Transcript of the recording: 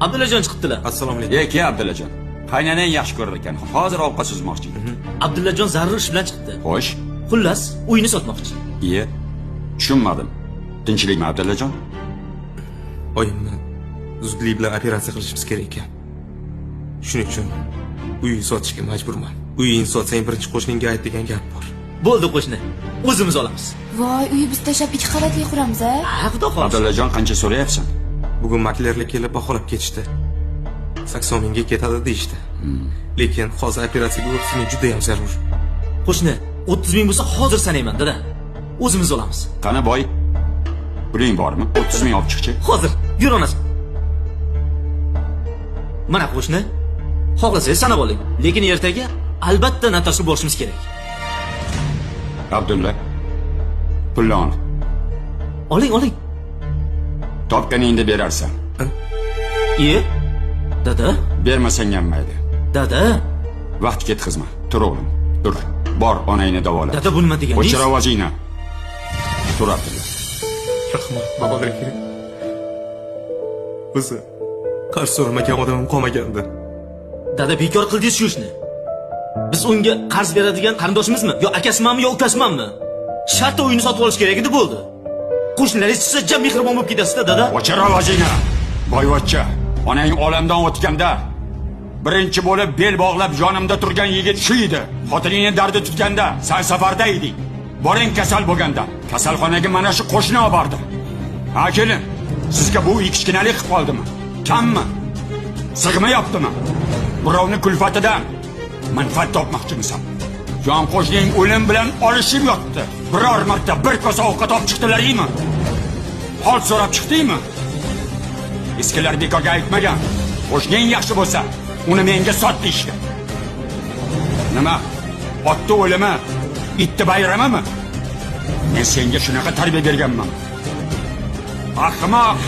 Abdullajon chiqibdilar. Assalomu alaykum. E, ke Abdullajon. Qaynanang yaxshi ko'rar ekan. Hozir ovqat suzmoqchi. Abdullajon zarur ish bilan chiqibdi. Xo'sh. Xullas, uyni sotmoqchi. Iye. Tushunmadim. Tinchlikmi, Abdullajon? Oyimni zudlik bilan operatsiya qilishimiz kerak ekan. Shuning uchun uyni sotishga majburman. Uyingni sotsang, birinchi qo'shningga ayt degan gap bor. Bo'ldi qo'shni. O'zimiz olamiz. Voy, uyi biz tashlab ikki qavatli quramiz a? Ha, xudo xohlasa. Abdullajon, qancha so'rayapsan? Bugun maklerlar kelib baholab ketishdi. 80 mingga ketadi deyishdi. Lekin hozir operatsiyaga 30 ming juda ham zarur. Qo'shni, 30 ming bo'lsa hozir sanayman, dada. O'zimiz olamiz. Qani boy? Puling bormi? 30 ming olib chiqchi. Hozir yur onasi. Mana qo'shni. Xohlasangiz sanab oling. Lekin ertaga albatta notariusga borishimiz kerak. Abdulla. Pulni ol. Oling, oling. Topganingda berarsan. Iye. Dada, Bermasang ham mayli. Dada, Vaqt ketkazma. Tur o'g'lim. Tur. Bor, onangni davola. Dada, bu nima deganingiz? O'chir ovozingni. Tur, Abdulla. Rahmat, Bahodir aka. O'zi qarz so'ramagan odamim qolmagandi. Dada, bekor qildingiz shu ishni. Biz unga qarz beradigan qarindoshimizmi? Yo akasimanmi, yo ukasimanmi? Shartta uyni sotib olish kerak edi, bo'ldi. Qo'shnilaringiz chiqsa, jam mehribon bo'lib ketasiz-da, dada. O'chir ovozingni. Boyvachcha, onang olamdan o'tganda birinchi bo'lib bel bog'lab yonimda turgan yigit shu edi. Xotiningni dardi tutganda san safarda eding. Boring kasal bo'lganda kasalxonaga mana shu qo'shni olib bordi. Ha, kelin, sizga bu uy kichkinalik qilib qoldimi? Kammi? Sig'mayaptimi? Birovni kulfatidan manfaat topmoqchimisan? Yon qo'shning o'lim bilan olishib yotdi. Biror marta bir kosa ovqat olib chiqdilaringmi? Hol so'rab chiqdingmi? Eskilar bekorga aytmagan. Qo'shning yaxshi bo'lsa, uni menga sot deyishgan. Nima? Otni o'limi, itni bayramimi? Men senga shunaqa tarbiya berganman. Ahmoq!